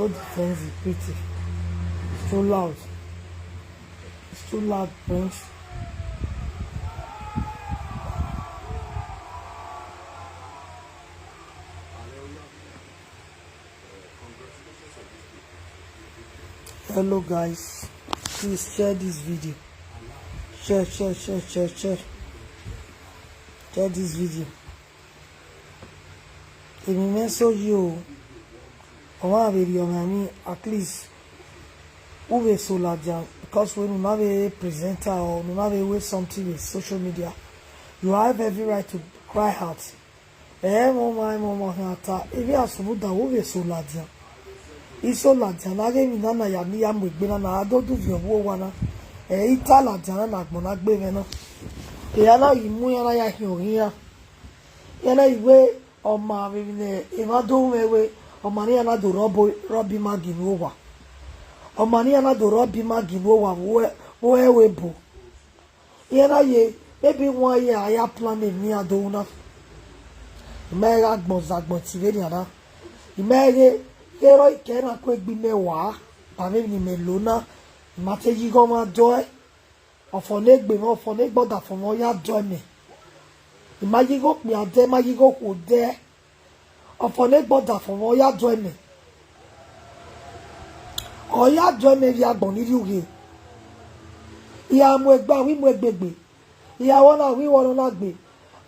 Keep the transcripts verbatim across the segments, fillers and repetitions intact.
Defense is pretty. It's too loud. It's too loud, Prince. Hello, guys. Please share this video. Share, share, share, share, share. Share this video. Emwi mwẹ so yi o. Ọmwa vbe rhie ọmwa emwi, at least u vbe so ladian, because wẹ ne u na vbe presenter or ne u na vbe wẹ something vbe social media, you have every right to cry out. Ẹ mwẹ ọmwa, ẹ mwẹ ọmwa khian ta, emwi a sunu dan, u vbe so ladian. I so ladian, na ghe emwi na na ya ne I ya mu egbe na, na a do du viọ vbe owa na. Ẹ i ta ladian na, ne agbọn na gbe mwẹ na. Eya na ghi mu iran na ya khian oghian. Iran na ghi wẹ ọma vbe emwi ne emwa do mwẹ wẹ, ọma ne iran na do rọbọ, rọbọ ima gie vbe owa. Ọma ne iran na do rọbọ ima gie vbe owa vbe uẹ, vbe uẹ ebo. Iran na ye, maybe one year a ya plan emwi iran do ru na. I ma gha gbọn zagbọn tie vbenian na. I ma ghe, ghe rọ ikẹe na ku egbe imẹ wa, ba vbe emwi ne imẹ lo na, I ma te ye igho ọmwa dọe. Ọfọ ne egbe mwẹ, ọfọ ne egbe ọdafọn mwẹ, ọ ya dọe mẹ. I ma ye igho okpia dẹ, I ma ye igho okhuo dẹ. Ọfọ ne egbe ọdafọn mwẹ, ọ ya dọe mẹ. Ọ ya dọe mẹ vbe agbọn ni rhie ughe. I gha mu egbe, a wi mu egbe gbe. I gha wọ na, a wi wọ na gbe.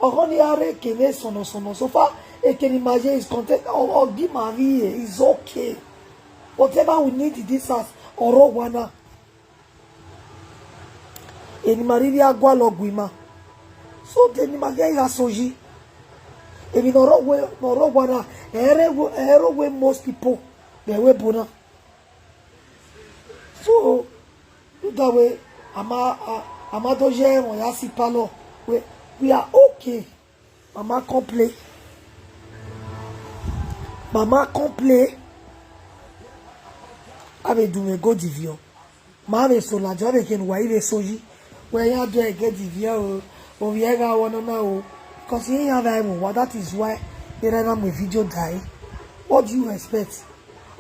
Ọghọ ne I gha rre eke ne sọnọ sọnọ, so far, eke ne ima ye is content, ọ, ọ gi ima vbe ire, is okay. Whatever we need in this house, ọ rre owa na. Eni ma rhirhi a gualọ gu ima. So de ne ima ghẹ gha so yi. Emwi ne ọ rre owa, ne ọ rre owa na, ẹ i rre owa, ẹ i rre owa most people vbe ẹvbo ebo na. So, rhunmwuda wẹ, a ma, a, a ma do ye ẹmwẹ ya si palọ wẹ, we are okay. Ma ma complain. Ma ma complain. A vbe du mwẹ gold viọ. Ma vbe so ladian, ọ vbe khin ne uwa i vbe so yi. Wẹ ya do ẹgẹ di viẹ o, ovbi ẹre gha wọ nana o. Because iran vbe ẹmwẹ uwa, that is why erha na mu video dae. What do you expect?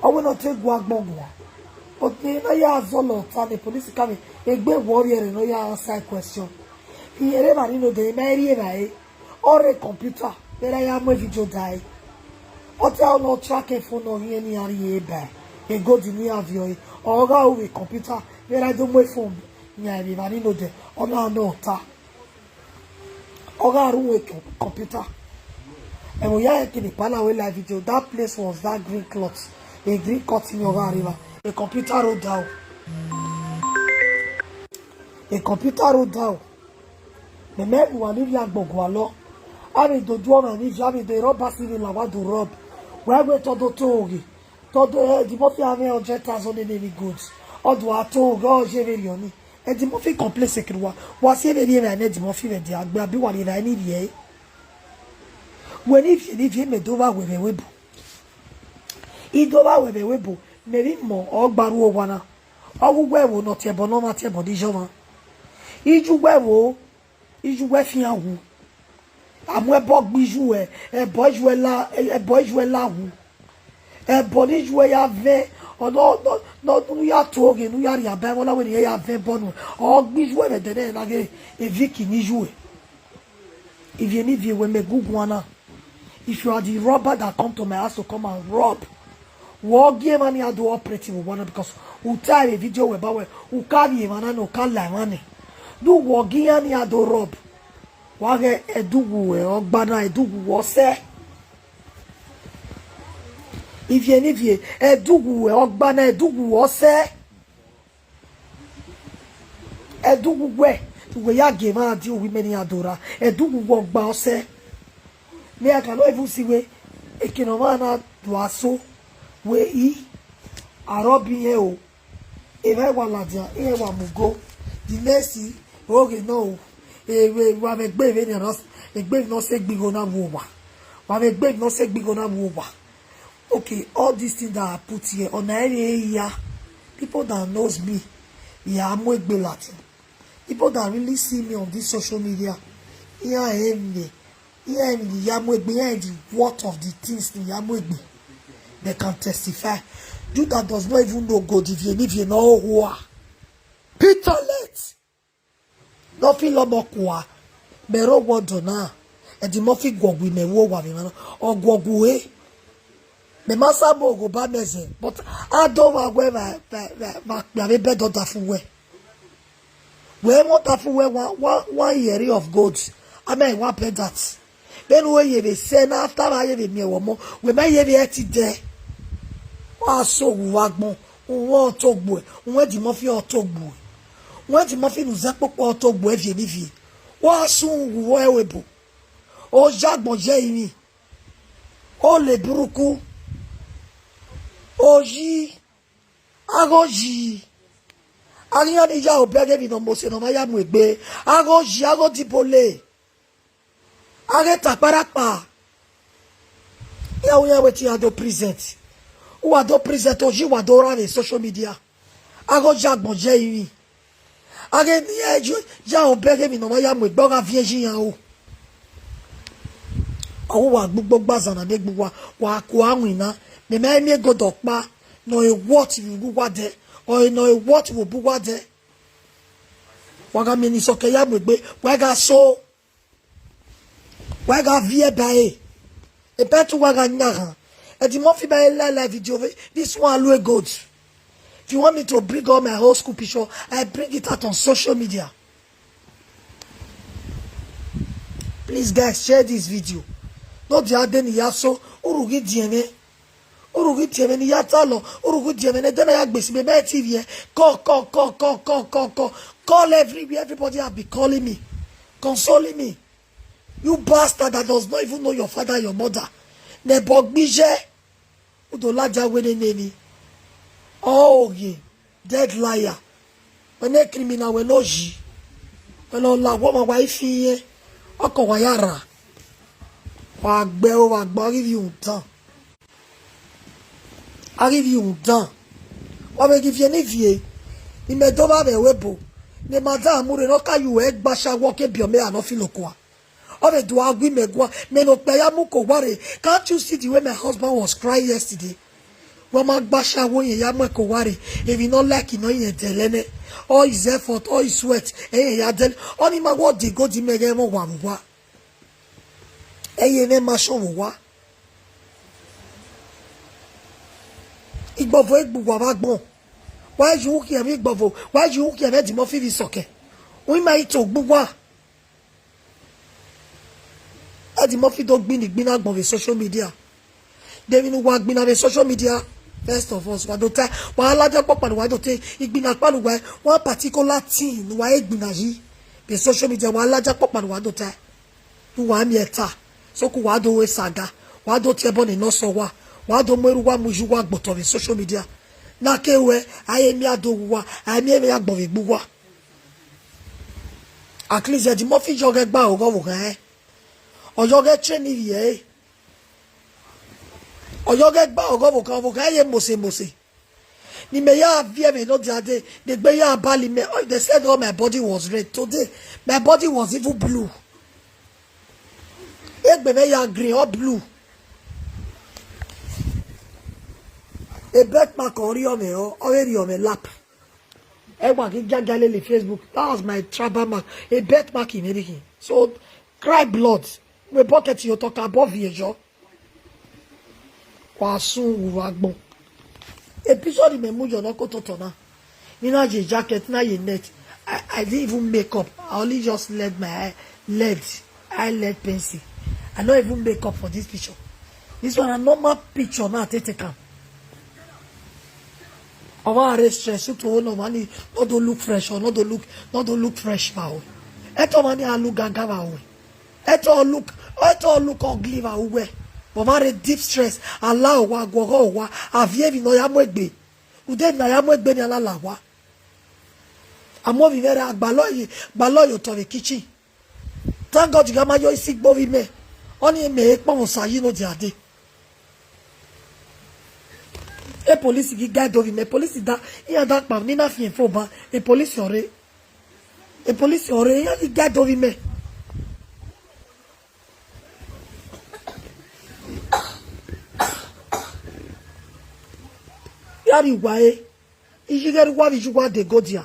Ọ wẹ ne ọ te gu agbọn guan. But ne ya zọlọ ọta ne police ka vbe egbe wọ rhie ẹre ne ọ ya answer question. Iyẹn rre emwa ni nodẹ, ima i rri evbare. Ọ rre computer vbe erha ya mu video dae. Ọ te ọ ne ọ track phone ne ọ ghi rẹn ne iran rhie ba gold ne iran viọ ẹre. Ọ gha ru vbe computer vbe erha do mu phone yan vbe emwa ni nodẹ, ọ na nọ ọta. Ọ gha ru vbe computer. Ẹmwẹ ya rẹn kene pa na wẹ live video, that place was that green cloth, a green curtain ọ gha rre evba. A computer roll down. A computer roll down. Mẹ mẹ uwa ni rhie agbọn gualọ. A vbe do du ọmwa ni viọ, a vbe do rọba si vbe la wa do rọb. Wẹ wẹ te ọ do to oghe. Te ọ do, Eddie Murphy a mwẹ hundred thousand nene emwi gold. Ọ do a to oghe, ọ ye vberriọ ni. Eddie Murphy complain sẹ kene uwa. Wa si vbe rhie evbare ne Eddie Murphy vbe dia gbe, abi wa rhie evbare ni rhie ẹre. Wẹ ni viẹ, ni viẹ, mẹ do vba wẹ vbe ẹvbo ebo. I do vba wẹ vbe ẹvbo ebo, mẹ vbe mọ ọ gba ru owa na. Ọ ghe uwu ẹvbo ne ọ tie ẹbọ ne ọmwa tie ẹbọ ne iye ọmwa. Iye uwu ẹvbo, iye uwu ẹfian wu. A mu ẹbọ gbe iye uwu ẹ, ẹbọ iye uwu ẹ la, ẹbọ iye uwu ẹ la wu. Ẹbọ ne iye uwu ẹ ya vẹn, ọ nọ, nọ, nọ, ne u ya to oghe, ne u ya rhie aba ẹmwẹ, ọ na wẹ ne irẹn ya vẹn ẹbọ nuẹn. Ọ gbe iye uwu ẹ vbe ẹdẹ nẹ na ghe eviki ne iye uwu ẹ. Ivie ne ivie wẹ mẹ gu guan na. If you are the robber that come to my house to come and rob, wẹ ọ gie emwa ni a do operate vbe owa na, because u ta vbe video wẹ ba wẹ, u ka rhie emwa na nẹ, u ka la emwa nẹ. Do wẹ ọ gie iran ni a do rob. Wa ghẹ ẹdẹ uwu ẹ ọgba na, ẹdẹ uwu wẹ ọ sẹ. Ivie ne ivie, ẹdẹ uwu ẹ ọgba na, ẹdẹ uwu wẹ ọ sẹ. Ẹdẹ uwu wẹ, wẹ ya gie emwa dia owa imẹ ne iran do ra. Ẹdẹ uwu wẹ ọgba ọ sẹ. Mẹ a can no even see wẹ, eke ne ọmwa na do a so, wẹ i, a rọba irẹn o. Emwa wa ladian, iran wa mu ugo. The next thing, oghe nọ o. Evbe wa vbe egbe vbe nian, egbe ne ọ sẹ gbe igho na vbe owa. Wa vbe egbe ne ọ sẹ gbe igho na vbe owa. Okay, all these things that I put here, ọna ẹre ya. People that knows me, ya mu egbe ladian. People that really see me on this social media, iran ẹre, iran ẹre ya mu egbe, iran ẹre the worth of the things ni ya mu egbe. They can testify. You that does not even know God, ivie ne ivie ne ọ hua. Peter let. Ne ọ fi lọmọ kua, mẹ rre owa ọdọ na, Eddie Murphy guọgui mẹ vbe owa vbe emwa na, ọ guọgui ue. Mẹ ma sa mu ogho ba mẹ zẹ, but a do vba wẹ vba, vba, vba, vba kpia vbe bed ọdafẹn uwẹ. Wẹ mwẹ ọdafẹn uwẹ one, one, one earring of gold, a ma i one pendant. Vbene uwẹ ye vbe sẹ na, after vbe a ye vbe miẹn wẹ ọmọ, wẹ ma ye vbe ẹti dẹ. Wa so owa vbe agbọn, uwẹ ọtogbuẹ, uwẹ Eddie Murphy ọtogbuẹ. Uwẹ Eddie Murphy ne u zẹ kpokpo ọtogbuẹ viẹ ne ivie. Wa sunu vbe ebo. Oya agbọn ye ẹrinmwi. Ole burúkú. Oyi. Agho yi. A ghi iran ni ya obọ ẹghẹ emwi ne ọ mose ne ọ ma ya mu egbe. Agho yi, agho dibole. A ghe ta kparakpa. Iran wẹ iran wẹ te iran do present. Uwa do present, oyi uwa do ra vbe social media. Agho ya agbọn ye ẹrinmwi. A ghe ne iran ya obọ ẹghẹ emwi ne ọ ma ya mu egbe, ọ gha viẹ yi iran o. Ọ ghe uwa gbe ugbo gba zan na ne egbe uwa, wa ku a winna, mẹ ma miẹn igodo ọkpa ne ọ worth vbe uwu uwa dẹ, ọre ne ọ worth vbe obọ uwa dẹ. Wa gha miẹn ne isọkẹn ya mu egbe, wa gha so. Wa gha viẹ ba ẹre. Ebe te uwa gha yan ghan. Eddie Murphy ba ẹre la la video vbe, this one look good. If you want me to bring all my whole school picture, I bring it out on social media. Please, guys, share this video. No dia de ni ya so, urhu ghi diẹn mwẹ. Urhu ghi diẹn mwẹ ne I ya talọ, urhu ghi diẹn mwẹ ne ẹdẹ na ya gbe si mẹ, mẹ te ivie. Call, call, call, call, call, call, call. Call everywhere, everybody have been calling me, consoling me. You bastard that does not even know your father and your mother. Ne ẹbọ gbe iye, u do ladian wẹ nene emwi. Ọ ghe, dead liar. Wẹ ne criminal, wẹ ne oyi. Wẹ ne ọ la, wẹ ọmwa wa i fi irẹn. Ọkọ wa ya ra. Wa gbe ẹro vbe agbọn, a ghi vbe rhunmwudan. A ghi vbe rhunmwudan. Wa vbe ghi viẹ ne ivie, ne imẹ do vba vbe ẹvbo ebo, ne madam mu rre ne ọ ka ye uẹ gba ashawo, ọ ke biẹ ọmọ ra ne ọ filo kua. Ọ vbe do a gu imẹ guan, mẹ ne okpia ya mu ke owa rre. Can't you see the way my husband was crying yesterday? Wẹ ma gba ashawo, irẹn ya mu ẹko owa rre, emwi ne ọ like nọ irẹn dẹlẹ nẹ. All his effort, all his sweat, irẹn ya dẹlẹ. Ọnii ma wẹ ọ de igodi mẹ ghẹ mwẹ owa vbe owa. Ẹi ye mwẹ ma sọn vbe owa. Igbọvo egbe uwa vbe agbọn. Wa ye ukhiẹmwẹ igbọvo, wa ye ukhiẹmwẹ Eddie Murphy vbe isọkẹn. Uwẹ ma i to gbe uwa. Eddie Murphy do gbinna igbinna agbọn vbe social media. De emwi ne uwa gbinna vbe social media? First of all, wa do ta, wa ladian ọkpọkpa ne uwa do te, igbinna ọkpa ne uwa, one particular thing ne uwa he gbinna yi vbe social media, wa ladian ọkpọkpa ne uwa do ta. Ne uwa miẹn ta, sokpan uwa do ru saga, wa do tie ẹbọ ne nọ sẹ uwa, wa do mu erha uwa mu iye uwa gbe otọ vbe social media. Na ke ruẹ, a i miẹn ado ghe uwa, a i miẹn emwi agbọn vbe egbe uwa. At least Eddie Murphy yọ ghẹ gba ọghọ vbe okhan ẹre. Ọ yọ ghẹ train ivbi ẹre. Ọ yọ ghẹ gba ọghọ vbe okhan, vbe okhan ẹre ye mose mose. Ne imẹ ya viẹ vbe nọ dia de, ne egbe ya bali mẹ. Oh, they said all my body was red. Today, my body was even blue. Egbe mwẹ ya green or blue. A birthmark ọ rriọ mwẹ, ọ, ọ vbe rriọ mwẹ lap. Ẹ wa ghi giagia lele Facebook. That was my tribal mark. A birthmark in anything. So, cry blood. Wẹ bucket ye otọ ka bọ viẹ yọ. Wa sun wu vbe agbọn. A picture ni mẹ mu yọ ne ọ ke ototọ na. Ni na ye jacket, na ye net. I, I didn't even make up. I only just laid my eye, lead, eyelid pencil. I no even make up for this picture. This one na normal picture na I take take am. Ọmwa rre stress, utu ọmwa ni, no do look fresh or no do look, no do look fresh vbe aro. Ẹto ọmwa ni a look gaga vbe aro. Ẹto look, ẹto look ugly vbe aro uwẹ. Ọmwa rre deep stress, a la owa, guọghọ owa, a viẹ emwi ne ọ ya mu egbe. Rhunmwuda emwi ne a ya mu egbe ni a la la owa. A mu ovbi mwẹ rre, a gbalọ ye, gbalọ ye otọ vbe kitchen. Thank God gha ma yo isi gbe ovbi mẹ. Ọnii mẹ he kpọnmwẹ osa yi ne ọ dia dee. E police ghi guide ovbi mẹ, police da, iran da kpao, ne I na fian fo ban, e police ọre. E police ọre, iran ghi guide ovbi mẹ. A rhie uwa re, iye ighẹ rre uwa vbe iye uwa de gold ya.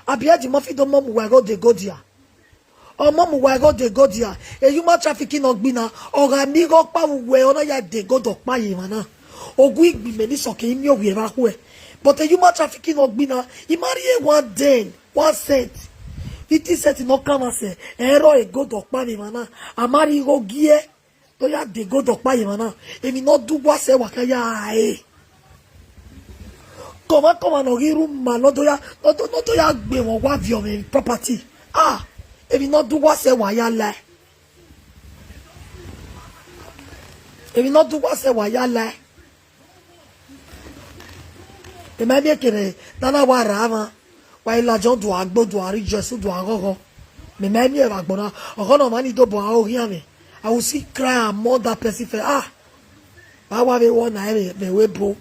Abi Eddie Murphy do mọmọ uwa igho de gold ya. Ọ mọmọ uwa igho de gold ya. E human trafficking ne ọ gbe na, ọ gha miẹn igho ọkpa vbe uwẹ, ọ na ya de gold ọkpa ye emwa na. Ogu igbi mẹ ni sọkẹn, I miẹn ovbi evba khuẹ. But e human trafficking ne ọ gbe na, I ma rhie one den, one cent. Fifty cent ne ọ kan mwa sẹ, ẹ i rrọọ e gold ọkpa vbe emwa na. A ma rhie igho gie, do ya de gold ọkpa ye emwa na. Emwi ne ọ do uwa sẹ wa ka ya re. Kọmwa kọmwa ne ọ ghi rre uma ne ọ do ya, ne ọ do, ne ọ do ya gbe mwẹ, wa viọ mwẹ property. Ah, emwi ne ọ do uwa sẹ wa ya lae. Emwi ne ọ do uwa sẹ wa ya lae. Mẹ ma miẹn kere ne a na wa rra mwa, wa i ladian, u do gbe, u do rejoice, u do ghọghọ. Mẹ ma miẹn vbe agbọn na, ọghọ ne ọmwa ni do bu aro khian mwẹ. I will still cry among that person first. Ah, vbe a wa vbe wọ na ẹvbo, vbe ẹvbo ebo.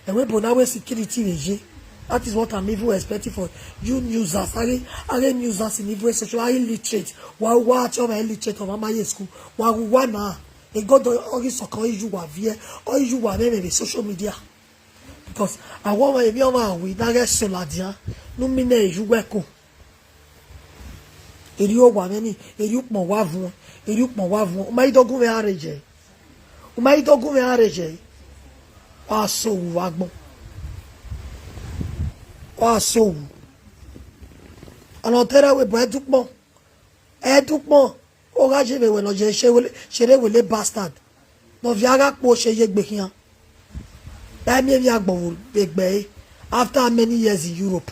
Ẹvbo ebo na wẹ security vbe ye. That is what I'm even expecting for you newsers. A ghe, a ghe newsers ni vbe social, a illiterate. Wa, wa te ọmwa illiterate, ọmwa ma ye school. Wa gu uwa na. E gold ọ ghi sọkẹn, ọ ghi ye uwa viẹ, ọ ghi ye uwa mwẹ vbe social media. Because a wẹ ọmwa, emwi ọmwa wi na ghẹ sẹ ladian, ne u mi nẹ e ye uwa ẹko. Erriọ owa mwẹ ni, erriọ ukpọn wa vuọn, erriọ ukpọn wa vuọn. U ma i do gu mwẹ a rre ye. U ma i do gu mwẹ a rre ye. Wa so wu vbe agbọn. Wa so wu. Ọna ọ te rre wẹ, but ẹdukpọn. Ẹdukpọn, ọ gha ye vbe wẹ ne ọ ye sherre wele, sherre wele bastard. Ne ọ via gha kpo sẹ ye egbe khian. Ba miẹn emwi agbọn vbe egbe ẹre. After how many years in Europe?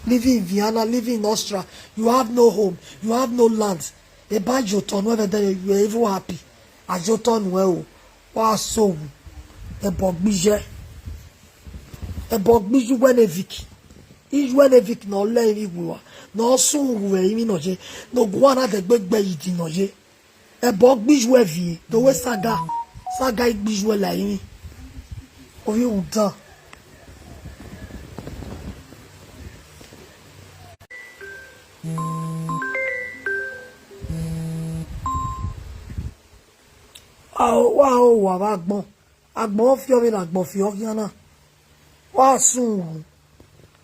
Living in Vienna, living in Austria, you have no home, you have no land. Eba ye otọ nuẹn vbe ẹdẹrriọ, you are even happy. A ye otọ nuẹn o, wa so wu. Ẹbọ gbe iye. Ẹbọ gbe iye uwẹ ne Vic. Iye uwẹ ne Vic ne ọ lẹ emwi wu uwa, ne ọ sunu wu vbe emwi ne ọ ye, ne oguan na dẹgbe gbe ye idi ne ọ ye. Ẹbọ gbe iye uwẹ viẹ, do wẹ saga, saga i gbe iye uwẹ la emwi. Ovbi rhunmwuda. A o, wa o, wa vbe agbọn. Agbọn fiọ vbene agbọn fiọ khian na. Wa sunu wu.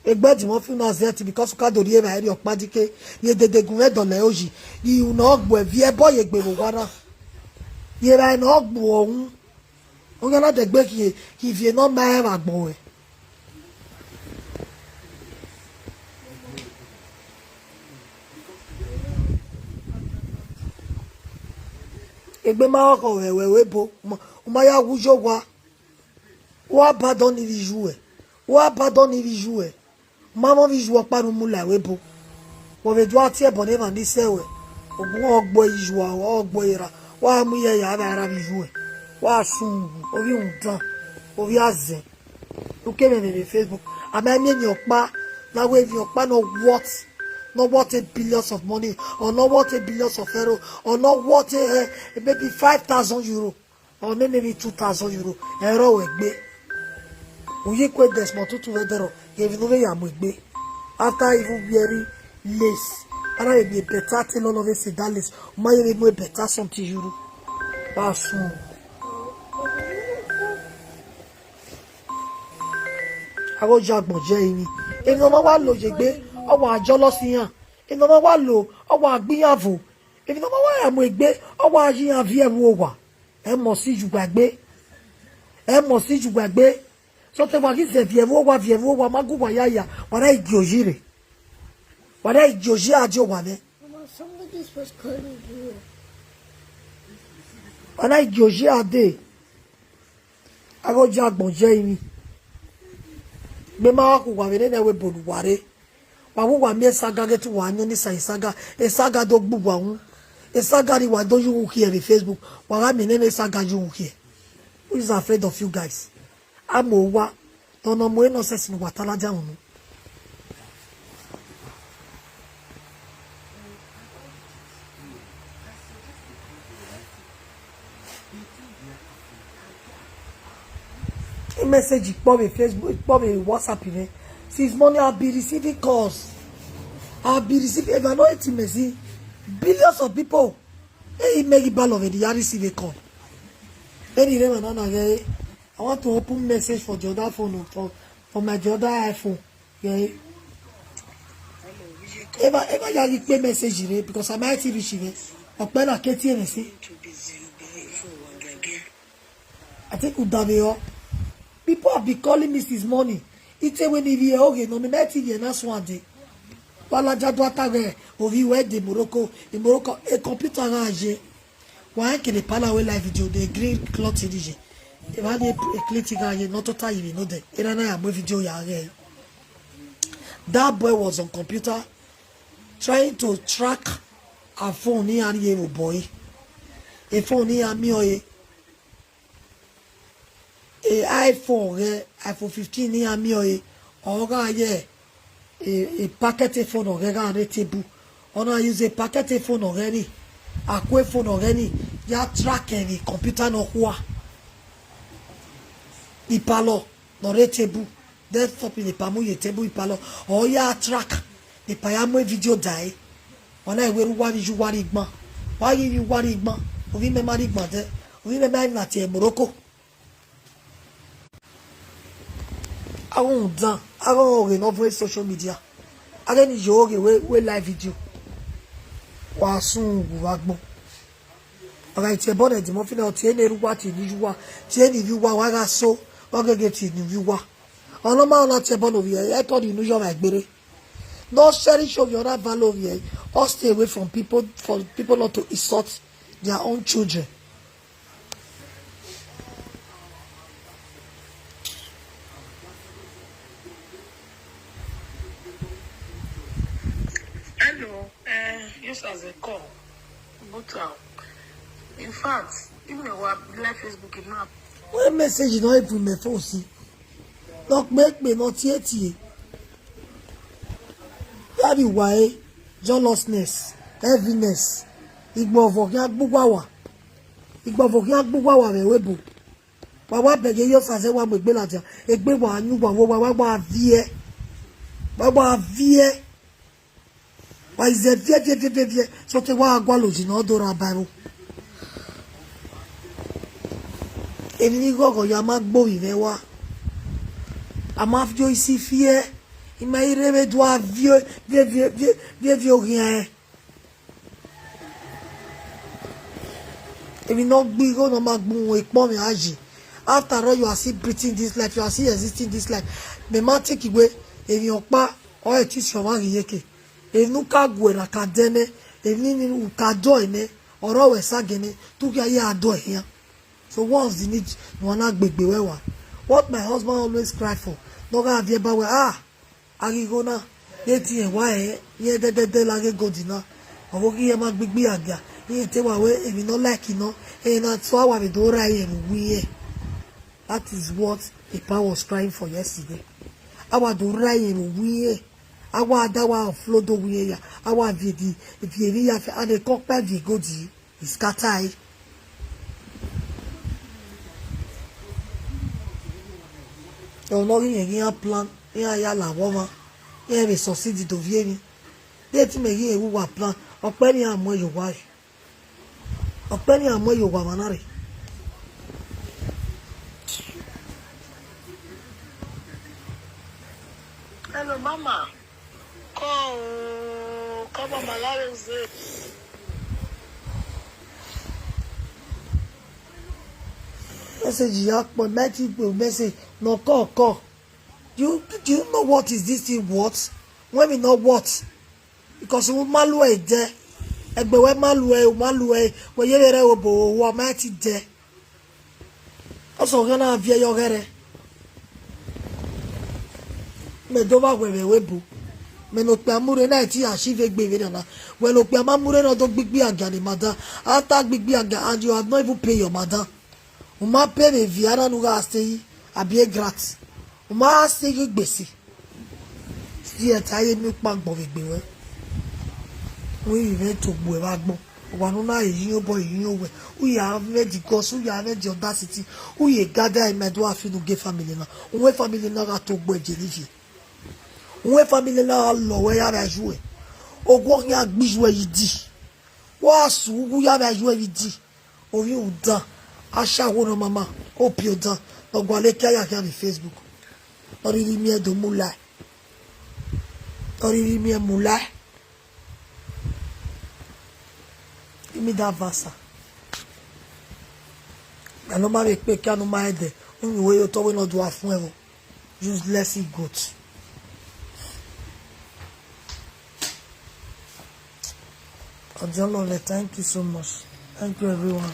Egbe Eddie Murphy na zẹ ẹtin because u ka do rhie evbare rhiọkpa dike, rhie dede gun mwẹ dọlọ ẹre oyi. Rhie unu gbe viẹ ẹbọ ye egbe vbe owa na. Rhie evbare ne ọ gbe uẹ unu. Oyan na dẹgbe khin, khin ivie ne ọ ma rẹn vbe agbọn ruẹ. Egbe ma khọ ruẹ, wẹ ẹvbo ebo, u ma, u ma ya wu ye owa. Wa badọ ni vbe iye uẹ, wa badọ ni vbe iye uẹ. Ma mwẹ vbe iye uẹ ọkpa ne u mu la ẹvbo ebo. Wẹ vbe do a tie ẹbọ ne emwa ni sẹ ruẹ, ogun ọ gbe iye uẹ, ọ gbe ra, wa mu iye ya vbe ra vbe iye uẹ. Wa sunu wu, ovbi rhunmwuda, ovbi azẹn. Uke mwẹ vbe Facebook, a ma miẹn emwi ọkpa, na wẹ emwi ọkpa ne ọ worth, ne ọ worth a billions of money, or ne ọ worth a billions of euro, or ne ọ worth a, eh, maybe five thousand euro, or maybe two thousand euro, ẹ i rrọọ wẹ egbe. U ye kue Desmond Tutu vbe ẹdẹrriọ, ghe emwi ne u vbe ya mu egbe. After even wearing lace, a na vbe miẹn better tailor ne ọ vbe sẹ that lace, u ma ye vbe mu better something ye unu. Wa sunu. Avbe oya agbọn ye ẹrinmwi. Emwi ne ọ ma wa lo ye egbe, ọ wa jealous iran. Emwi ne ọ ma wa lo, ọ wa gbe iran vo. Emwi ne ọ ma wa ya mu egbe, ọ wa ye iran viẹ vbe owa. Ẹ must ye uwa egbe. Ẹ must ye uwa egbe. Sọtẹ wa ghi zẹ viẹ vbe owa, viẹ vbe owa, ma gu uwa ya ya, wa na gie oyi rre. Wa na gie oyi a die owa mwẹ. Mama, somebody was calling you. Wa na gie oyi a dee. Avbe oya agbọn ye ẹrinmwi. Mẹ ma wa khu uwa vbe nene ẹvbo ebo ne uwa rre. Wa vbe uwa miẹn saga ghe te uwa yan ni sa saga, e saga do gbe uwa wu. E saga ni wa do ye uwu khiẹ vbe Facebook. Wa gha miẹn nene saga ye uwu khiẹ. Who is afraid of you guys? A mu owa, ne ọ nọ mu nonsense ne uwa ta ladian unu. I message kpọ vbe Facebook, kpọ vbe WhatsApp mwẹ. Since morning, I've been receiving calls. I've been receiving, if I no eighty message, billions of people. Hey, make it ball of it, you receive a call. Any name and nana, eh? I want to open message for the other phone, oh, for, for my the other iPhone. Yeah. Eva, Eva ya ghi kpe message rre because I might reach him. Ọkpẹ na ke tie mẹ si. I think u dave ọ. People have been calling me since morning. Ite wẹ ne I vbiẹ oghe nọ, mẹ ma ti vbiẹ na suande. Wa ladian do ta ghẹ ovbi wẹ de Morocco, e Morocco, e computer gha ye. Wa rẹn kene pala wẹ live video, the green cloth ni ye. Evba ni e clean thing gha ye, ne ọ tota yi vbe nodẹ. Erha na ya mu video ya ghẹ. That boy was on computer trying to track a phone ne iran rhie vbe obọ ẹre. E phone ne iran miẹn ọre, e iPhone ghẹ, iPhone fifteen ne iran miẹn ọre, ọ gha ye e, e packet phone ne ọ ghẹ gha rre table. Ọ na use e packet phone ne ọ ghẹ ni, akue phone ne ọ ghẹ ni, ya track ẹmwẹ computer nọkhua. Ipalọ ne ọ rre table, desktop ne epa mu ye table ipalọ, ọ ya track, epa ya mu video da ẹre. Wa na wẹ erha uwa vbe iye uwa rri igban. Wa ghi vbe iye uwa rri igban, ovbi mẹ ma rri igban dẹ, ovbi mẹ ma na tie Morocco. Aghọnmwẹ dan, aghọnmwẹ ọghe ne ọ vuọn social media. Aghẹ ne I yo oghe wẹ, wẹ live video. Wa sun uwu vbe agbọn. Ọ gha tie ẹbọ ne ẹdimọ fina, ọ tie ne erha uwa, tie ne iye uwa, tie ne ivbi uwa, wa gha so, ọ ghe ghe tie ne ivbi uwa. Ọ nọ ma na tie ẹbọ ne ovbi ẹre, ẹtọ ni unu yọ mwa egberre. Ne ọ cherish ovbi ẹre, ọ na value ovbi ẹre. Ọ stay away from people, for people not to insult their own children. Hello, eh, yes, as a call. But, uh, in fact, even our live Facebook, you know, Wẹ message nọ even mẹ phone si. Nọ kpe kpe, nọ tie tie. Ya vbe wa ẹre, jealousness, heaviness. Igbọvọ khian gbe uwa wa. Igbọvọ khian gbe uwa wa vbe ẹvbo ebo. Wa wa bẹghe ye Osaze wa mu egbe ladian. Egbe wa yan uwa vbe owa, wa wa viẹ. Wa wa viẹ. Wa izẹ viẹ viẹ viẹ viẹ viẹ. Sọte wa gualọ oyi ne ọ do ra ba ẹvbo. Emwi ni ghọghọ ya ma gbe ovbi mwẹ wa. A ma viọ isi fiẹ. I ma i rre vbe do a viọ, viẹ viẹ viẹ viẹ viẹ oghian ẹn. Emwi ne ọ gbe igho ne ọ ma gbe uhunmwu ekpọnmwẹ a yi. After all, you are still breathing this life, you are still existing this life. Mẹ ma take iwe, emwi ọkpa ọre te isi ọmwa ghi yeke. Emwi ne u ka guẹ ra ka dẹ nẹ, emwi ni u ka dọe nẹ, ọre ọ wẹ sa gẹnẹ, te u khian ya dọe khian. So what's the need ne uwa na gbe egbe wẹ wa? What my husband always cry for, ne ọ gha viẹ ba wẹ, ah, a ghi igho na, ye tie wa ẹre, irẹn dẹdẹdẹ la ghe gold na, ọ vbe ghi irẹn ma gbigbi agia, irẹn te wa wẹ emwi ne ọ like nọ, ẹre na so a wa vbe do ra irẹn vbe uwu irẹn. That is what Epa was crying for yesterday. A wa do ra irẹn vbe uwu irẹn, a wa da wa offload owa irẹn ya, a wa viẹ di, viẹ emwi ya fẹ, and ekọkpa viẹ gold. Iskata ẹre. Ẹmwẹ ne ọ ghi rẹn ghi iran plan, iran ya la vbe ọmwa, iran vbe succeed do viẹ emwi. De te imẹ ghi rẹn vbe uwa plan, ọkpẹ ne iran muẹn ye owa re. Ọkpẹ ne iran muẹn ye owa mwa na re. Hello, mama. Kọ o, kọ mama la re ze. Message ya kpọ, mẹ ti gbe message ne ọ kọ kọ. Do you, do you know what is this thing worth? When we know what? Because u ma lu ẹre dẹ, ẹgbẹ wẹ ma lu ẹre, u ma lu ẹre, wẹ ye vbe rre obo, uwa ma ti dẹ. Ọsọghan na viẹ ye ọghẹrẹ. Mẹ do vba wẹ vbe ẹvbo ebo. Mẹ ne okpia mu rre na, ẹ ti ya si vbe egbe vbe nana. Wẹ ne okpia ma mu rre na, ọ do gbigbi agia ne madam. After gbigbi agia, and you have not even pay your madam. U ma pay vbe viẹ na ne u gha se yi, abi e grat. U ma gha se yi gbese. Still, te a ye miẹn ukpa agbọn vbe egbe ruẹ. Wẹ ivbi mwẹ to gbe uẹ vbe agbọn. Owa ne u na re iyẹn obọ, iyẹn owẹ. U ya mwẹ the guts, u ya mwẹ the audacity. U ye gather in my do afi ne u gie family na. U wẹ family na gha to gbe ẹre ni viẹ. U wẹ family na gha lọ wẹ ya vbe ayu ẹ. Oghọ khian gbe iyu ẹ yi di. Wa su uwu ya vbe ayu ẹ yi di. Ovbi udan, ashawo ne ọ mama, opiọdan, Ọ gualọ ekia ya khian vbe Facebook. Ọ rhirhi miẹn do mu la. Ọ rhirhi miẹn mu la. Give me that vasa. Ẹ ne ọ ma vbe kpe ekia ne ọ ma ẹdẹ, u yin uwu ye otọ wẹ ne ọ do a fuẹn ẹvbo. Useless idiot. Ọjọlọlẹ, thank you so much. Thank you, everyone.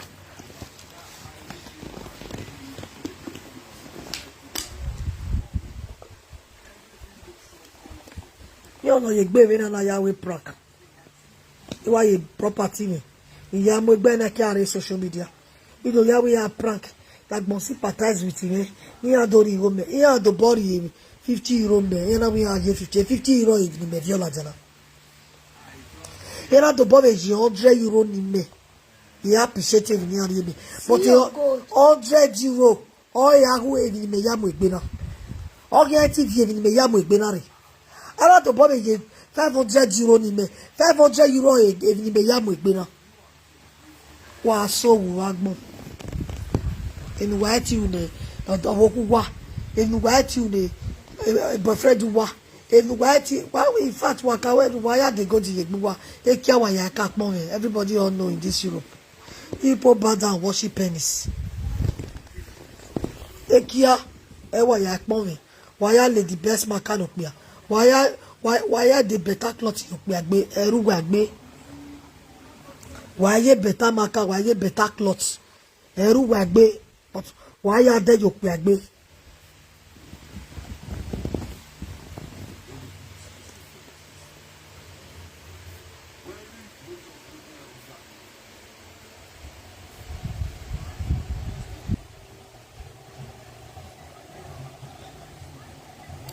Iran nọ ye egbe vbe na na ya wẹ prank. I wa ye property mwẹ, I ya mu egbe na ke a rre social media. I do ya wẹ ya prank, ya gbọn sympathize with mwẹ. Iran do rhie igho mẹ, iran do bọ rhie fifty euro mẹ, iran na wẹ iran ye fifty, fifty euro emwi ne imẹ viọ ladian na. Iran na do bọ vbe ye hundred euro ne imẹ. I appreciate emwi ne iran rhie mẹ. But hundred euro, ọ ya hu emwi ne imẹ ya mu egbe na. Ọ ghi te viọ emwi ne imẹ ya mu egbe na rre. A na tobọ vbe ye five hundred euro ne imẹ, five hundred euro emwi ne imẹ ya mu egbe na. Wa so wu vbe agbọn. Enu wa ti ru ne ọvbokhan uwa, enu wa ti ru ne boyfriend uwa, enu wa ti, wa, in fact, wa ka wẹ ne uwa ya de gold ye egbe uwa, ekia wa ya ka kpọnmwẹ, everybody all know in this Europe. People bow down, worship penis. Ekia, ẹ wa ya kpọnmwẹ, wa ya lay the best marker ne okpia, wa ya, wa, wa ya the better cloth ye okpia gbe, ẹre uwa gbe. Wa ye better marker, wa ye better cloth, ẹre uwa gbe, but wa ya dẹ ye okpia gbe.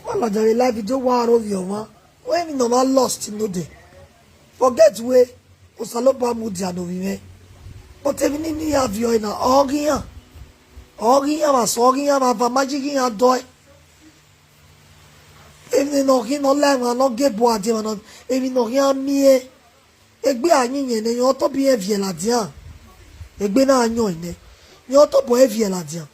Wa ladian vbe live video, wa aro vbe ọmwa. Wẹ emwi ne ọ ma lost no dey. Forget wẹ Osanobua mudia ne ovbi mwẹ. But emwi ni ne iran viọ ẹre na, ọ ghi iran. Ọ ghi iran vbe asọn, ọ ghi iran vbe ava, ma yi ghi iran dọe. Emwi ne ọ khin ne ọ la emwa ne ọ gie bu a die emwa na, emwi ne ọ khian miẹn. Egbe a yin yẹn nẹ, yẹn ọ tobọ irẹn viẹ ladian. Egbe na yọn nẹ, yẹn ọ tobọ ẹre viẹ ladian.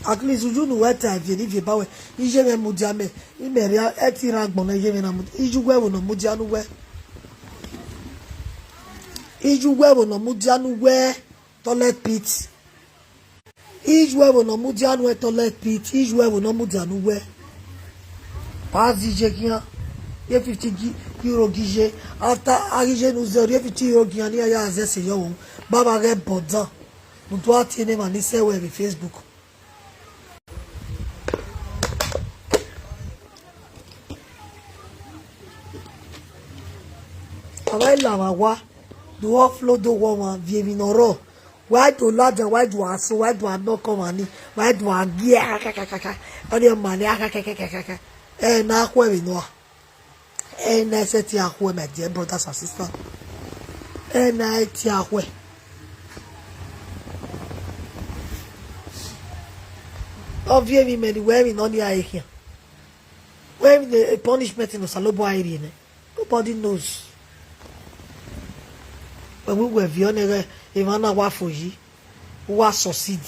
At least uju ne uwẹ ta viẹ ne ivie ba wẹ, iye mwẹ mudia mẹ, imẹ rria ẹtin rre agbọn na, iye mwẹ na mudia, iye uwẹ vbe ne ọ mudia ne uwẹ. Iye uwẹ vbe ne ọ mudia ne uwẹ, toilet pit. Iye uwẹ vbe ne ọ mudia ne uwẹ, toilet pit, iye uwẹ vbe ne ọ mudia ne uwẹ. Wa zẹ iye khian, ye fifty gi-, euro gi iye. After a ghi iye ne u zẹ, rhie fifty euro gi iran, ne iran ya zẹ ẹse yọ vbe baba ghẹ bọdan. Udu a tie ne emwa ni sẹ wẹ vbe Facebook. A wa la vbe owa, do offload owa ọmwa vbe emwi ne ọ rrọọ. Wa do ladian, wa do a so, wa do a nọkọ ọmwa ni, wa do a gie akakakaka. Ọni ọma ni akakakaka. Ẹ na khuẹ vbe nọ a. Ẹ na sẹtin a khuẹ, my dear brothers and sisters. Ẹ na sẹtin a khuẹ. Ọ viọ emwi mẹ ni wẹ emwi ne ọ ni a khian. Wẹ emwi ne punishment ne Osanobua rhie nẹ. Nobody knows. Wẹ vbe uwẹ viọ nẹ, ghẹ emwa na wa fo yi, u wa succeed.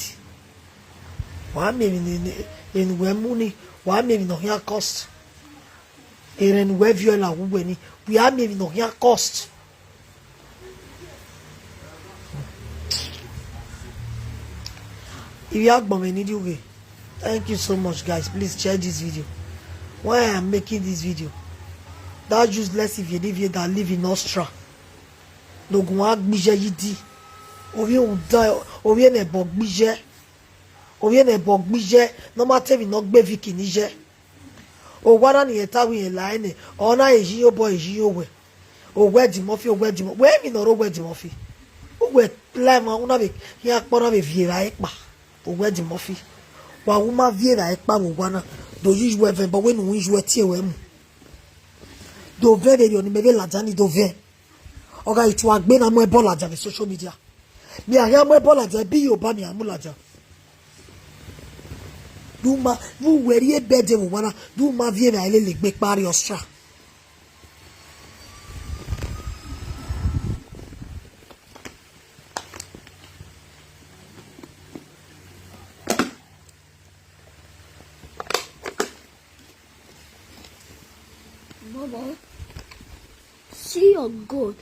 Wa miẹn emwi ne, ne, enu wẹ mu ni, wa miẹn emwi ne ọ khian cost. Erhẹn ne uwẹ viọ la uwẹ ni, wa miẹn emwi ne ọ khian cost. Ivbi agbọn mwẹ ne I rrie ughe. Thank you so much, guys. Please share this video. Why I am making this video? That useless Ivie ne Ivie that live in Austria. Ne ogun a gbe iye yi di. Ovbi uda, ovbi ene ẹbọ gbe iye. Ovbi ene ẹbọ gbe iye. Ne ọ ma te emwi ne ọ gbe Vicky ni iye. Owa na ni rẹn ta wẹ irẹn la ẹre nẹ, ọ na re yi obọ, re yi owẹ. Owẹ Eddy Murphy, owẹ Eddy Murphy. Wẹ emwi ne ọ rre owẹ Eddy Murphy? Uwẹ la emwa, u na vbe khian kpọ na vbe viẹ evbare kpa. Owẹ Eddy Murphy. Wa wu ma viẹ evbare kpa vbe owa na. Do yi uwẹ vẹ, but wẹ ne u yin uwẹ tie wẹ mu. Do vẹ vberriọ ne imẹ vbe ladian ni do vẹ. Ọ gha rhie tua gbe na mu ẹbọ ladian vbe social media. Mẹ a khian mu ẹbọ ladian, ẹbọ Iyobọ mẹ a mu ladian. Do ma, vbe uwẹ rhie bed vbe owa na, do ma viẹ evbare lele egbe kpa rrie Austria. Baba, see your goat.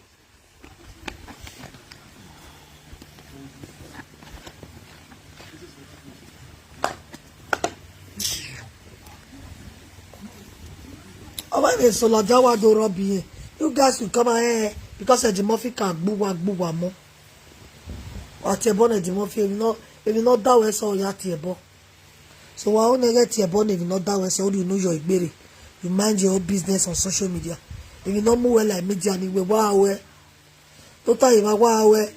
Ọ ma vbe solo dia wa do rọb irẹn. You guys will come around here because Eddie Murphy can gbe uwa gbe uwa mọ. Wa tie ẹbọ ne Eddie Murphy, emwi nọ, emwi ne ọ da wẹ sẹ ọ ya tie ẹbọ. So wa ho ne ẹghẹ tie ẹbọ ne emwi ne ọ da wẹ sẹ, ọ rhie unu yọ igbere. You mind your own business on social media. Emwi ne ọ mu wẹ la media ni wẹ wa ruẹ. Tota evba wa ruẹ.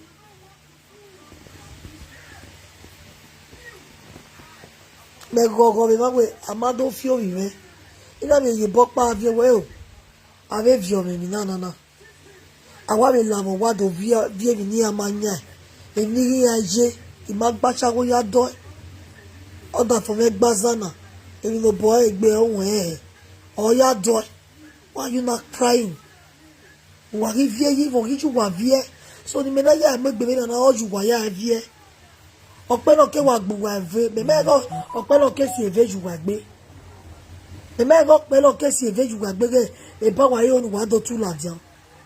Mẹ ghọghọ vbe evba wẹ a ma do fi ovbi mwẹ. I na vbe ye obọ ọkpa viẹ wẹ o. A vbe viọ mwẹ emwi na nana. A wa vbe lavọ wa do viẹ, viẹ emwi ne iran ma yan, emwi ne iran ye, I ma gba cha gho ya dọe. Ọdafẹn mwẹ gba zan na, emwi ne obọ ẹre gbe ẹre, ọ wẹ ẹre, ọ ya dọe. Why you not crying? Uwa ghi viẹ yi, vbe ọ ghi ye uwa viẹ. So ne imẹ na ya mu egbe vbe nana, ọ ye uwa ya viẹ. Ọkpẹnọkẹ wa gbe uwa ẹvbo, mẹ mẹ ghe ọkpẹnọkẹ si eve ye uwa egbe. Mẹ mẹ ghe ọkpẹnọkẹ si eve ye uwa egbe ghe, eba wa re ne uwa do tu ladian.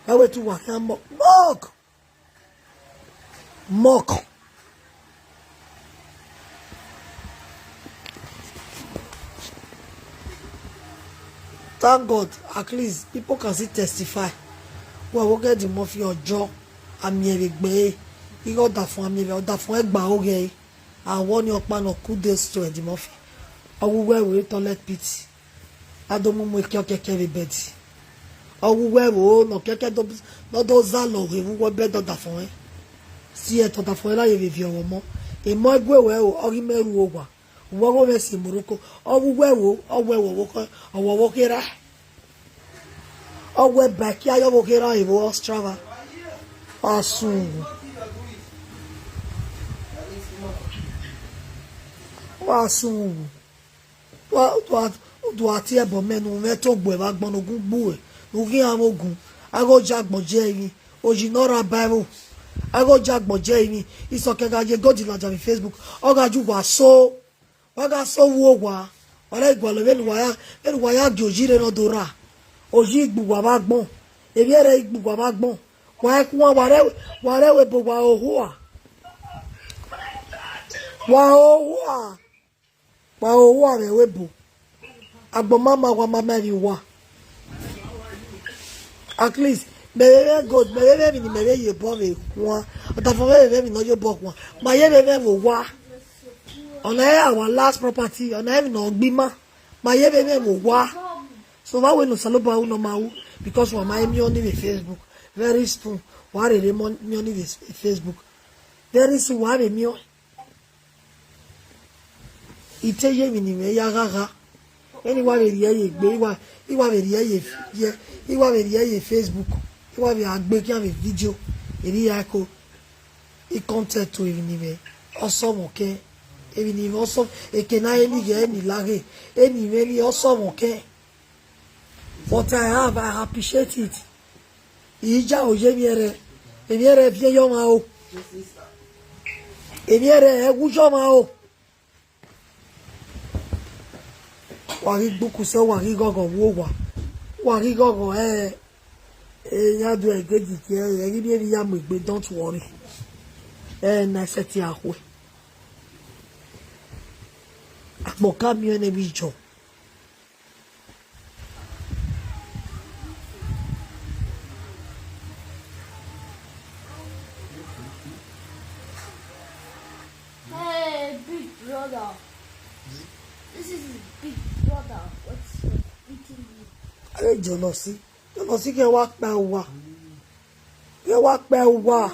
Wa wẹ te uwa khian mọ. Mock! Mock! Thank God, at least people can still testify. Wẹ wo ghe Eddie Murphy ọjọ, a miẹn vbe egbe ẹre, ighẹ ọdafẹn a miẹn vbe, ọdafẹn ẹgba ọghe ẹre. A wẹ ọnii ọkpa nọ, kudos to Eddie Murphy. Ọ wu wẹ vbe toilet pit, a do mu mu ekiọkẹkẹ vbe bed. Ọ wu wẹ vbe ne ọ kẹkẹ do, ne ọ do zalọ ghe vbe uwu bed ọdafẹn ẹre. Si ẹtin ọdafẹn ẹre la ye vbe viọ ọmọ. Emọ ẹguẹ wẹ o, ọ ghi mẹ ru owa. Uwẹ ọghe mwẹ si Morocco, ọ wu wẹ vbe, ọ wẹ vbe ọvbokhan, ọ wẹ ọvbokhan erha. Ọ wẹ ba ẹki ayọ vbe okherha ẹvbo Ostrava. Wa sun uwu. Wa sun uwu. Wa, wa, wa tie ẹbọ mẹ ne u mwẹ te ogbe vbe agbọn ne ogun gbe uẹ, ne u ghi iran vbe ogun. A ghe oja agbọn je emwi, oyi ne ọ rre aba ẹvbo. A ghe oja agbọn je emwi, isọkẹn gha ye gold ladian vbe Facebook, ọ gha ju uwa so. Wa gha sẹ owu owa, wa na gualọ vbene uwa ya, vbene uwa ya gie oyi rre ne ọ do rra. Oyi gbe uwa vbe agbọn, emwi ẹre gbe uwa vbe agbọn. Wa i khuan, wa rẹ, wa rẹ ẹvbo ebo, wa ho ohua. Wa ho ohua. Wa ho ohua vbe ẹvbo ebo. Agbọn ma ma, wa ma ma emwi uwa. At least, mẹ vbe mwẹ gold, mẹ vbe mwẹ emwi ne imẹ vbe ye obọ vbe khuan. Ọdafẹn mwẹ vbe mwẹ emwi ne ọ ye obọ khuan. Ma ye vbe mwẹ vbe owa. Ọna i re our last property, ọna i re emwi ne ọ gbe ima. Ma ye vbe mwẹ vbe owa. So vbe a wẹ ne Osanobua ru ne ọ ma ru, because wa ma he miẹn ọnii vbe Facebook. Very soon, wa rherhe miẹn ọnii vbe Facebook. Very soon, wa vbe miẹn ọnii. I te ye emwi ne imẹ ya ghagha. Vbene I wa vbe rhie ye egbe, I wa, I wa vbe rhie ye, ye, I wa vbe rhie ye Facebook, I wa vbe a gbe khian vbe video, erriọ I ko, I content to emwi ne imẹ, ọ sọmọ kẹ, emwi ne imẹ ọ sọ, eke na eni ghẹ eni laghe, eni mwẹ ni ọ sọmọ kẹ. But I have, I appreciate it. I ja oye emwi ẹre, emwi ẹre viẹ ye ọmwa o. Emwi ẹre ẹwu ye ọmwa o. Wa ghi gbe uku sẹ, wa ghi ghọghọ vbe owa, wa ghi ghọghọ, eh, eh, ya do ẹre gedi gie ẹre, ẹghi miẹn emwi ya mu egbe, don't worry. Eh, na sẹtin akhuẹ. Agbọn ka miẹn ne vbe ijọ. Hey, big brother. This is his big brother. What's beating him? Aye, Jọnọsi. Jọnọsi kẹ wa kpa uwa. Kẹ wa kpa uwa.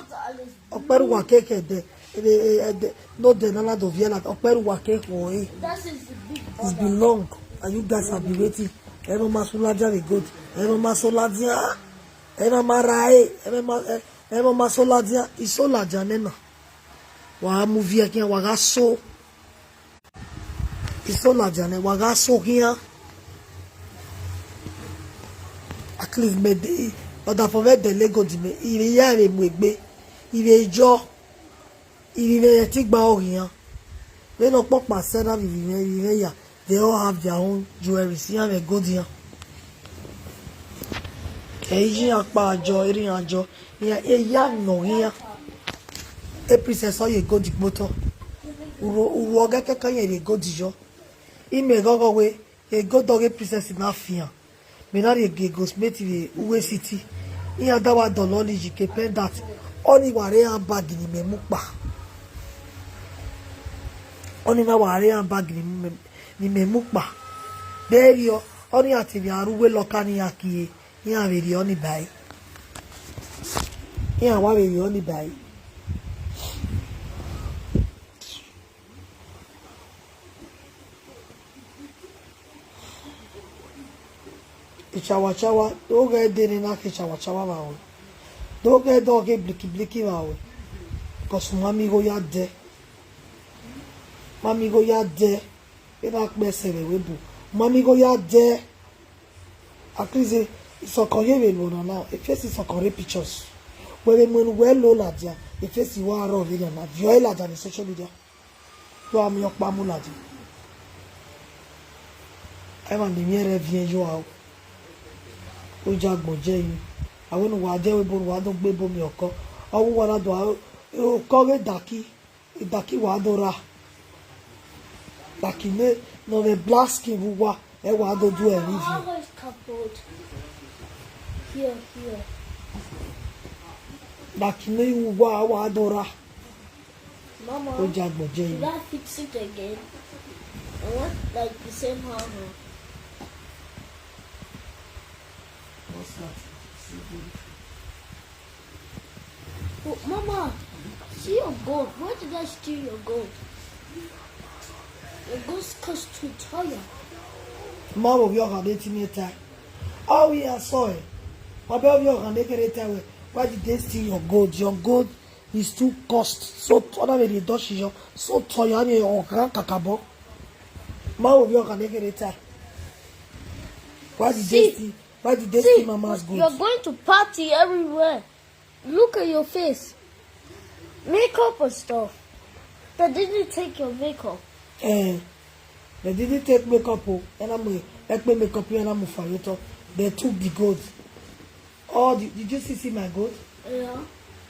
Ọkpẹrẹ uwa keke ẹdẹ. Ẹdẹ, ẹdẹ, no de nana do viẹ la. Ọkpẹrẹ uwa keke ọre. That is the big brother. It's been long and you guys have been waiting. Ẹ ma ma sọ ladian vbe gold. Ẹ ma ma sọ ladian. Ẹ ma ma rae. Ẹ ma ma, ẹ, ẹ ma ma sọ ladian. I sọ ladian nẹ na. Wa mu viẹ khian, wa gha so. I sọ ladian nẹ, wa gha so khian. At least mẹ de, ọdafẹn mwẹ de legodi mẹ, I vbe ya vbe mu egbe, I vbe jọ, I vbe mwẹ ẹtin gba ọghe iran. Vbene ọkpọkpa sẹ na vbe ivbi mwẹ, ivbi mwẹ ya, they all have their own jewelries, iran mwẹ gold iran. Ẹ i yi iran kpa jọ, erha iran jọ, iran eya nọ iran. E princess ọ ye gold gbe otọ. Urho, urho ọghe kẹkan yẹn rhie gold yọ. Imẹ ghọghọ wẹẹ, e gold ọghe princess na fian. Mẹ na rhie gie goldsmith vbe Uwe City. Iran da wa dọlọ ni yi ke pendant. Ọnii wa rre iran bag ni mẹ mu kpa. Ọnii na wa rre iran bag ni mẹ, ni mẹ mu kpa. Vberriọ, ọnii iran te vbe a rre uwu lọka ne iran kie, iran vbe rhie ọnii ba ẹre. Iran wa vbe rhie ọnii ba ẹre. Chawa chawa, do ghẹ dee ne na khin chawa chawa vbe aro. Do ghẹ dee ọ ghe bliki bliki vbe aro. Because u ma miẹn igho ya dẹ. Ma miẹn igho ya dẹ. Vbene a kpẹ sẹ vbe ẹvbo, u ma miẹn igho ya dẹ. At least, isọkọ ye vbe lu ọna na, efesi isọkọ rre pictures. Wẹ vbe mu enu wẹ lo ladian, efesi wa rrọọ vbe nana, viọ ẹre ladian vbe social media. Wẹ a miẹn ọkpa mu ladian. Ẹmwẹ ne imẹ rẹ viẹn yo aro. Oja gbọn jẹ yi. Avbe ne uwa dẹ ẹvbo ne uwa do gbe ebo miẹn ọkọ. Ọ ghe uwa na do aro, okọ ghe daki. Idaki wa do ra. Like ne, ne ọ vbe black skin vbe uwa, ẹ wa do do ẹre review. How is cupboard? Here, here. Like ne uwa wa do ra. Mama, oja gbọn jẹ yi. Should I fix it again? I want, like, the same how. What's that? But Mama, see your gold. Why did I steal your gold? Your gold cost too tire. Ma vbe ovbi ọkhan ne te imẹ ta. Ọ vbe ya sọ ẹre. Ọ bẹ ovbi ọkhan ne kere ta wẹ, why did they steal your gold? Your gold is too cost. So, ọ na vbe rhie dọshi yọ. So, tọ ya ni ọghan kakabọ. Ma vbe ovbi ọkhan ne kere ta. Why did they steal? Why did they steal Mama's gold? See, you're going to party everywhere. Look at your face. Makeup and stuff. They didn't take your makeup. Eh, they didn't take makeup. Oh, and I'm a, I pay makeup here and I'm a fire. They took the gold. Oh, did, did you see, see my gold? Yeah.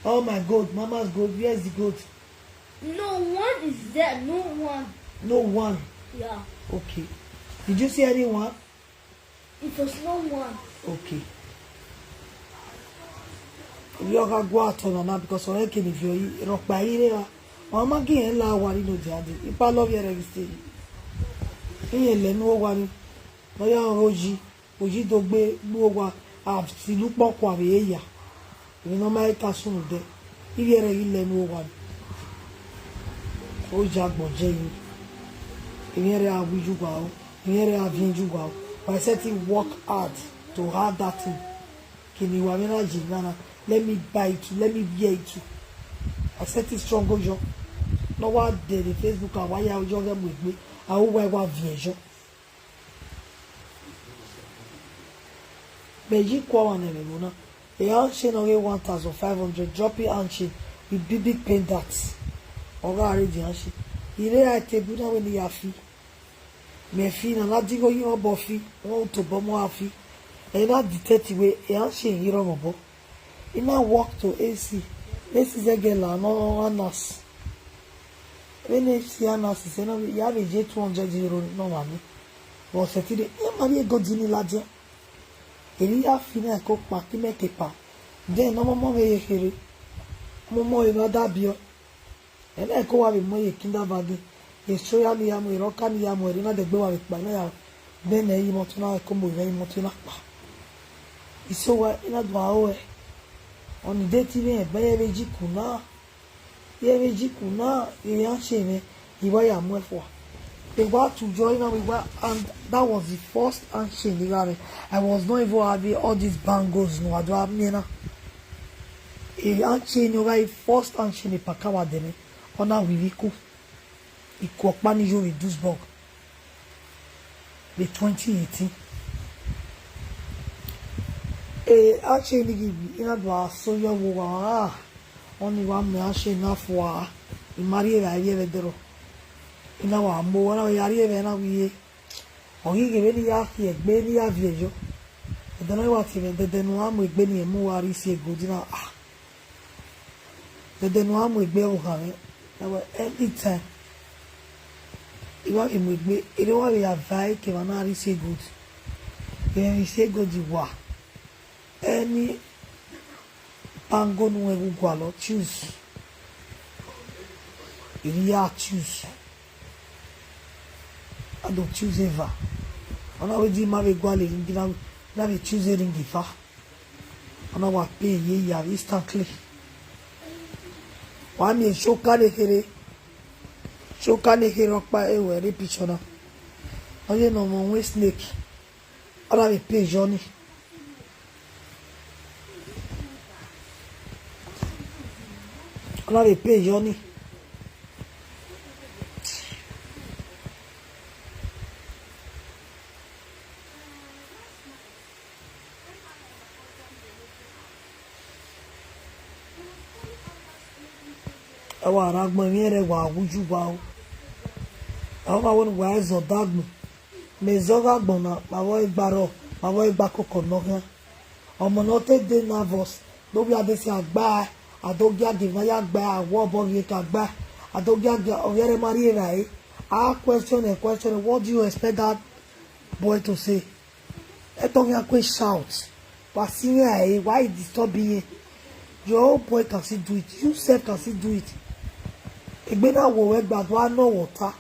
Oh, my gold, Mama's gold. Where's the gold? No one is there. No one. No one. Yeah. Okay. Did you see anyone? It was no one. Okay. Ovbi ọkhan gua tọ nana because ọre kene viọ yi rhọkpa ire ra. Ọ ma gi rẹn la owa ni no dia de. Ikpala ovbi ẹre ghi sẹ. Iye lẹ ne owa ni. Ọ ya rọnrọn oyi, oyi do gbe gbe owa, a si lu kpọkua vbe ya. Emwi ne ọ ma he ta sunu dẹ, ivbi ẹre ghi lẹ ne owa ni. Oja gbọn jẹ yi. Emwi ẹre a wi ju uwa o. Emwi ẹre a viẹn ju uwa o. But I said he work hard to have that thing. Kene wa mwẹ na ye na na. Let me buy it too. Let me wear it too. I said he strong o yọ. Ne ọ wa dẹ ne Facebook a wa ya yọ ghẹ mu egbe. A ru wa wa viẹn yọ. Mẹ yi kua ọmwa nẹ vbe ẹvbo na. A handchain ọghe one thousand five hundred, dropping handchain with big big pendant. Ọ gha rre the handchain. I rre a table na wẹ ne I ya fi. Mẹ fi na, na digho yi mwẹ obọ fi, ọ tobọ mu a fi. Ẹ na detect wẹ a handchain i rrọọ mwẹ obọ. I na walk to A C. A C zẹgẹ la nọ Anas. Vbene A C Anas sẹ na, ya vbe ye two hundred euro nọ ọmwa ni. Vbe ọ sẹtin rre, iran ma rhie gold ni ladian. Erriọ I ya fi na ẹko kpa, te imẹ ke kpa. Then ne ọmọmọ mwẹ ye kherhe. Ọmọmọ mwẹ na da biẹ. Ẹmwẹ ẹko wa vbe mu ye kinda bag. Ye soya ne I ya mu, erọka ne I ya mu, ẹre na dẹgbe wa vbe kpa, I na ya bẹnẹ ye imoto na, ẹko mu vbe imoto na kpa. Iso wa, I na do aro ẹre. Ọni de te imẹ, ẹgbẹ ye vbe yi ku na. Ye vbe yi ku na, iran share mwẹ, I wa ya muẹn fua. They wa to join am, we wa, and that was the first handshake ne I gha mwẹ. I was not even having all these bangles ne uwa do gha miẹn na. E handshake ne ọ gha re first handshake ne Paka wa dẹ mwẹ, ọ na wi vbe iku. Iku ọkpa ni yo vbe Duisburg. Vbe twenty eighteen. E handshake ni ghi wi, I na do gha so yọ vbe owa, ah, ọni wa mu handshake na fua, I ma rhie evbare vbe ẹdẹrọ. I na wa mu owa na, ya rhie evbare na wie. Ọ ghi ghe vbene I ya khian egbe ne I ya viẹ yọ. Ẹdẹ ne ọ wa tie mwẹ, dẹdẹ ne uwa mu egbe ne irẹn mu uwa rrie isi egold na, ah. Dẹdẹ ne uwa mu egbe ọvbokhan mwẹ, na wẹ anytime I wa vbe mu egbe, erriọ wa vbe ya va ẹre ke emwa na rrie isi egold. Emwi isi egold wa, any pango ne uwẹ gu gualọ, choose. Erriọ a choose. A do choose eva. Ọ na wẹ di ima vbe gualọ ring na, na vbe choose ring eva. Ọ na wa pay ye ya vbe instantly. Wa miẹn shoka ne kherhe, shoka ne kherhe ọkpa ẹre wẹ rre picture na. Ọ ye ne ọ mwẹ snake. Ọ na vbe pay yọ ni. Ọ na vbe pay yọ ni. Ẹ wa rre agbọn, emwi ẹre wa wu yu wa o. Ẹ wa wẹ ne uwa zẹ ọdagbọn. Mẹ zẹ ọghe agbọn na, ma vbe ọre gba rrọọ, ma vbe ọre gba koko ne ọ khian. Ọmọ ne ọ te de nervous, ne ovbi adesẹ a gba, a do gia gie emwa ya gba, a wẹ obọ rhie ka gba, a do gia gie ọghe ẹre ma rrie evbare. A question ẹ question, what do you expect that boy to say? Ẹdẹ ọghe a kue shout, wa si iran ẹre, wa i disturb iran. Your own boy can still do it, you sef can still do it. Egbe na wo wẹ gba do a nọ wẹ ọta.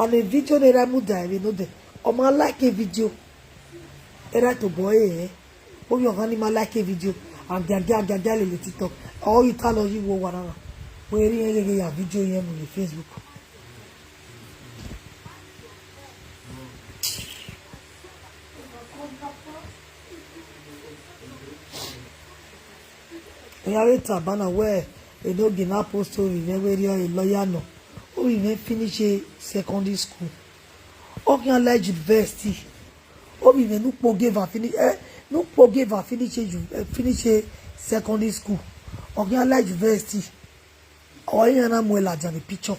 And video ne erha mudia vbe nodẹ, ọ ma like video, erha tobọ ẹre rẹn. Ovbi ọmwa ni ma like video, agiagia agiagia lele TikTok, ọ ghi ta lọ yi wo owa na na, wẹ erha irẹn gheghe ya video irẹn mu ye Facebook. Iran vbe taba na wẹ, Enogie na post ovbi mwẹ wẹ erriọ lawyer nọ, ovbi mwẹ finish secondary school, ọ khian la university. Ovbi mwẹ ne ukpogieva finish, eh, ne ukpogieva finish, eh, finish secondary school, ọ khian la university. Ọ iran na mu ladian vbe picture.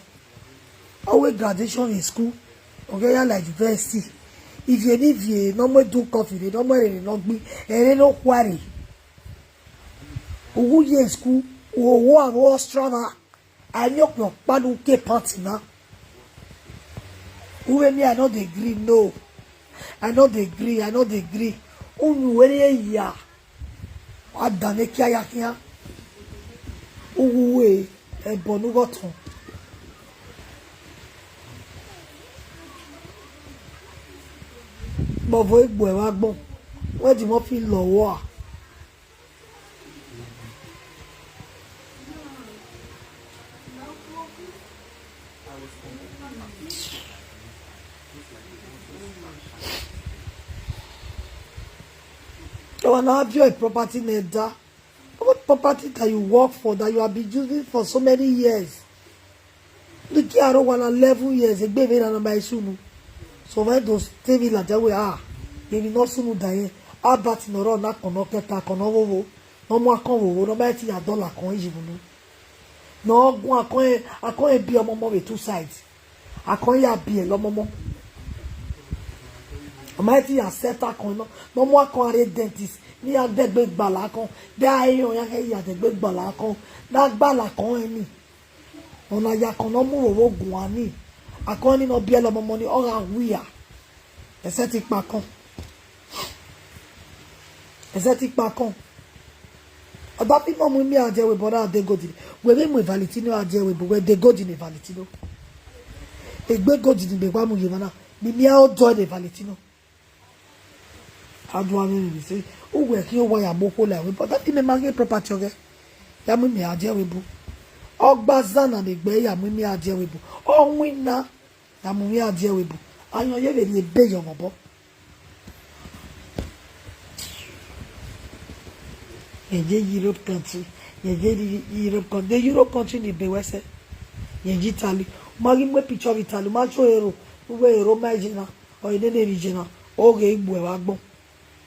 Ọ wẹ graduation vbe school, ọ khian ya la university. Ivie ne ivie ne ọ mu edu coffee rre, ne ọ mu ẹrere ne ọ gbi, ẹre ne ọ khuare. Uwu ye school, uhoho avbe ostrava, a miẹn okpia ọkpa ne u ke pant na. U vbe miẹn, I no dey gree, no. I no dey gree, I no dey gree. Unu wẹ rrie ya. Wa dan ne kia ya khian. Uwu ẹbọ ne u ghẹ tọn. Kpọvo egbe vbe agbọn, wẹ di mọ fi lọ vbọ a. Ọmwa na viọ property ne da. What property that you work for, that you have been using for so many years? Liki aro wa na eleven years, egbe vbe na na ma sunu. So when those te vbe ladian wẹ, ah, emwi ne ọ sunu da irẹn, Albert ne ọ rrọọ ne akọn ne ọ kẹta, akọn ne ọ vwovwo, ne ọ mu akọn vwovwo, ne ọ ma ti ya dọlọ akọn yi vbunu. Ne ọ gu akọn, akọn ebi ọmọmọ vbe two side. Akọn ya biẹlẹ ọmọmọ. Ọ ma ti ya set akọn nọ, ne ọ mu akọn rre dentist, ne iran dẹgbe gbala akọn, de a rẹn iran khian ya dẹgbe gbala akọn, ne a gbala akọn rẹn ni. Ọna ya akọn ne ọ mu vbe guan ni, akọn ni ne ọ biẹlẹ ọmọmọ ni, ọ gha wia. Ẹsẹ ti kpa akọn. Ẹsẹ ti kpa akọn. Ọ da fi mọ mu imi a die ẹvbo ebo na de gold ni. Wẹ vbe mu Valentino a die ẹvbo ebo, wẹ de gold ni Valentino. Egbe gold ni mẹ wa mu ye emwa na, ne imi a odọ ne Valentino. A do a mwẹ emwi se, uwẹ khian owa ya mu okhuo la ẹvbo ebo, ọ da fi mẹ ma ghe property ọghẹ. Ya mu imi a die ẹvbo ebo. Ọ gba zan na ne egbe ya mu imi a die ẹvbo ebo. Ọ winna. Ya mu imi a die ẹvbo ebo. Ayọn ye vbe rhie ebe yọ mwẹ obọ. Yẹn ye Europe country, yẹn ye Europe country, de Europe country ni be wẹ sẹ. Yẹn ye Italy. U ma ghi mu picture of Italy, u ma show ero, u wẹ ero ma ye na, ọ nene rhie ye na, ọ ghe gbuẹ vbe agbọn.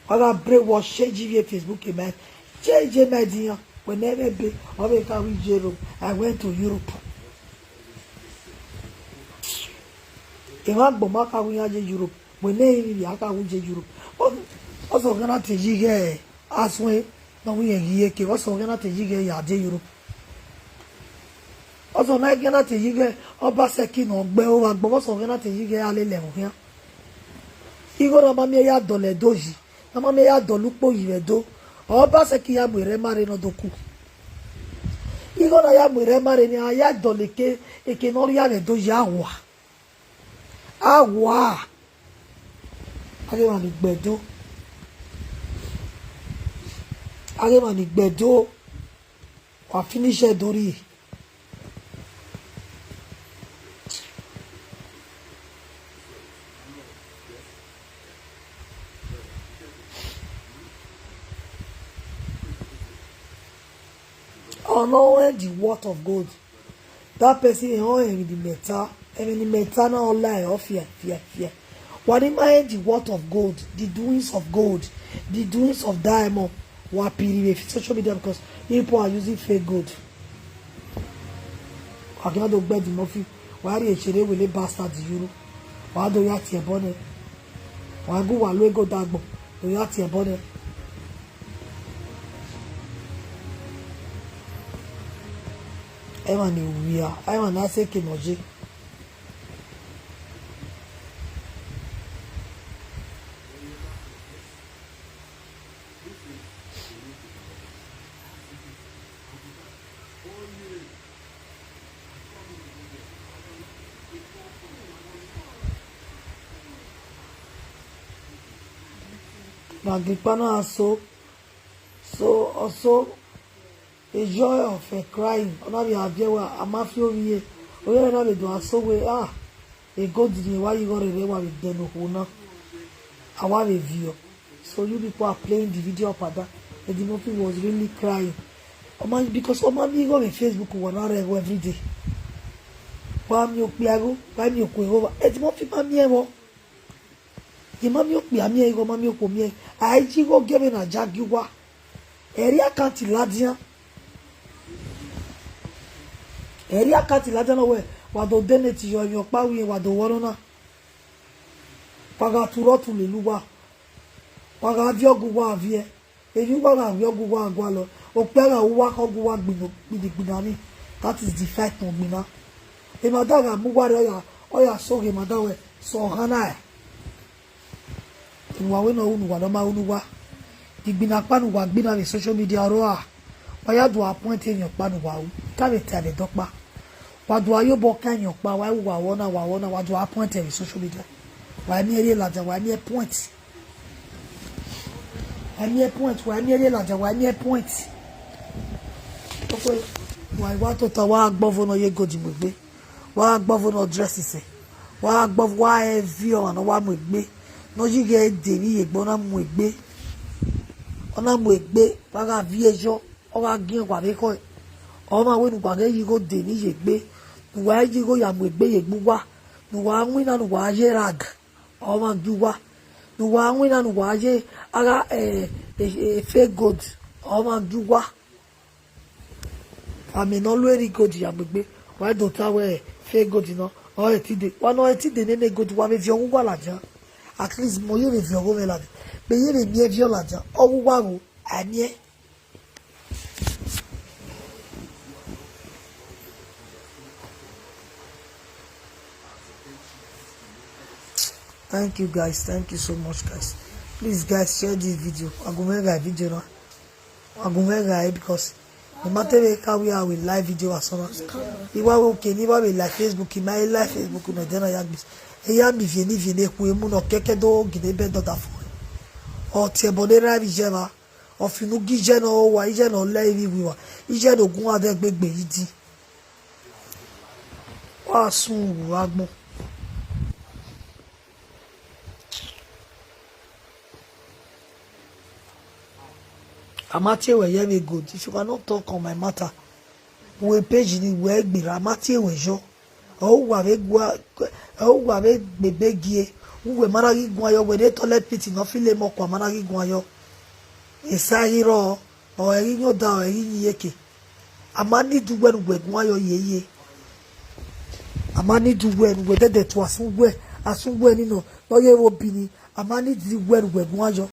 Wa gha brainwash, change ivie Facebook ma, change ma ẹdẹ iran. Wẹ ne ẹmwẹ ebe, ọ vbe kha wẹ Europe, I went to Europe. Emwa agbọn ma kha wẹ iran ye Europe, wẹ ne emwi vbe a kha wẹ ye Europe. Ọ, Ọzọ khian na te yi ighẹ asuẹn ne ọ wẹ irẹn ghi ye ke, ọzọ khian na te yi ighẹ ya die Europe. Ọzọ na khian na te yi ighẹ Ọbasẹki ne ọ gbe ẹre vbe agbọn, ọzọ khian na te yi ighẹ a lele ẹmwẹ khian. Igho na ma miẹn ya dọlọ Ẹdo yi, na ma miẹn ya dọlọ ukpo yi vbe Ẹdo. Ọbasẹki ya mu erha ma rre ne ọ do ku. Igho na ya mu erha ma rre ne a ya dọlọ eke, eke ne ọ rhia vbe Ẹdo yi, a wa. A wa. A ghe emwa ni gbe Ẹdo. A ghe emwa ni gbe Ẹdo. Wa finish Ẹdo rrie. Ọ no end the worth of gold. That person, eh, ọ emwi ni mẹ ta, emwi ni mẹ ta na ọ la, ọ fia, fia, fia. Wa ni ma end the worth of gold, the doings of gold, the doings of diamond. Wa piri vbe social media because people are using fake gold. Wa gha do gbe Eddie Murphy, wa rhie chere wele bastard yi unu. Wa do ya tie ẹbọ nẹ. Wa gu wa lu ego dagbọn, do ya tie ẹbọ nẹ. Emwa ni wia, emwa ne a sẹ eke ne ọ ye. Na gbe ikpa na so, so, ọ so. The joy of, eh, crying. Ọ na vbe a viẹ wẹ a ma fi ovbi ye. Ovbi ẹre na vbe do a so wẹ, ah, e gold ni wa ye igho rere wa vbe dẹ ne okhuo na. A wa vbe viọ. So you people are playing the video up and down. Eddie Murphy was really crying. Ọ ma, because ọ ma miẹn igho vbe Facebook, wa na rre ẹghọ every day. Wa miẹn okpia igho, wa miẹn okhuo igho va. Eddie Murphy ma miẹn vbọ. I ma miẹn okpia miẹn, igho ma miẹn okhuo miẹn. A i ye igho gie vbene a ja gie uwa. Ẹre account ladian. Ẹre account ladian nọ wẹ, wa do donate yọ emwi ọkpa uwẹ, wa do wẹ ọnọna. Wa gha tu rọ tu lele uwa. Wa gha viọ gu uwa viẹ. Emwi uwa gha viọ gu uwa gualọ. Okpia gha ru uwa khọ gu uwa gbinna, gbinna, gbinna ni. That is the fight ne ọ gbinna. Emwa da gha mu uwa rre, ọ ya, ọ ya soghe emwa da wẹ, sẹ ọhan na rẹn. Emwi uwa wẹ ne ọ ru ne uwa, ne ọ ma ru ne uwa. Igbinna ọkpa ne uwa gbinna vbe social media ọrọre. Wa ya do appoint emwi ọkpa ne uwa ru. Ka vbe ta ẹmwẹ dọkpa. Wa do a ye obọ kan emwi ọkpa, wa ru, wa wẹ ọna, wa wẹ ọna, wa do appoint ẹre vbe social media. Wa i miẹn rhie ladian, wa i miẹn point. Wa i miẹn point, wa i miẹn rhie ladian, wa i miẹn point. Wa i wa tota, wa gbe ọvo ne ọ ye gold mu egbe. Wa gbe ọvo ne ọ dress sẹ. Wa gbe ọvo, wa rẹn viọ ọmwa ne ọ wa mu egbe. Ne ọ yi ighẹ dẹ emwi ye egbe, ọ na mu egbe. Ọ na mu egbe, wa gha viẹ yọ, ọ gha gie wa vbe ekhọe. Ọmwa wẹ ne uwa ghẹ ye igho dẹ emwi ye egbe, ne uwa ye igho ya mu egbe ye egbe uwa, ne uwa winna ne uwa ye rag, ọmwa gie uwa, ne uwa winna ne uwa ye agha, eh, eh, eh, fake gold, ọmwa gie uwa. Amẹ ne ọ lu eri gold ya mu egbe, wa do ta wẹ fake gold nọ, ọ ẹtin dee. Wa ne ọ ẹtin dee nene gold, wa vbe viọ ọghe uwa ladian. At least mẹ ọ ye vbe viọ ọghe mwẹ ladian, mẹ ye vbe miẹn viọ ladian, ọghe uwa gho, a miẹn. Thank you, guys. Thank you so much, guys. Please, guys, share this video. I go make a video now. I go make a, because no matter we can, we are with live video or something. If I okay, if I will like Facebook, in my live Facebook, no, then I have this. Hey, I'm if you need, if you need, we mono keke do gine be do da fo. Or tie bo ne ra vi jeva. Ọ fi unu gie iye ne ọ wa, iye ne ọ lẹ ivbi iwiwa, iye ne ogun adẹgbegbe yi di. Wa sun uwu agbọn. A ma tie wẹ ye vbe gold, if you cannot talk on my matter, wẹ page ni wẹ gberra, a ma tie wẹ yọ. Ọ ru uwa vbe gua, ọ ru uwa vbe gbe ebe gie, uwẹ ma na ghi guan yọ, wẹ ne toilet pit ne ọ file mọ kua ma na ghi guan yọ. Esa ghi rrọọ, ọ ẹre ghi yan ọda, ọ ẹre ghi yan iyeke. A ma need uwẹ ne uwẹ guan yọ yeye. A ma need uwẹ ne uwẹ dẹdẹ tu asọn uwẹ, asọn uwẹ ni nọ, ne ọ ye vbe obi ni, a ma need uwẹ ne uwẹ guan yọ.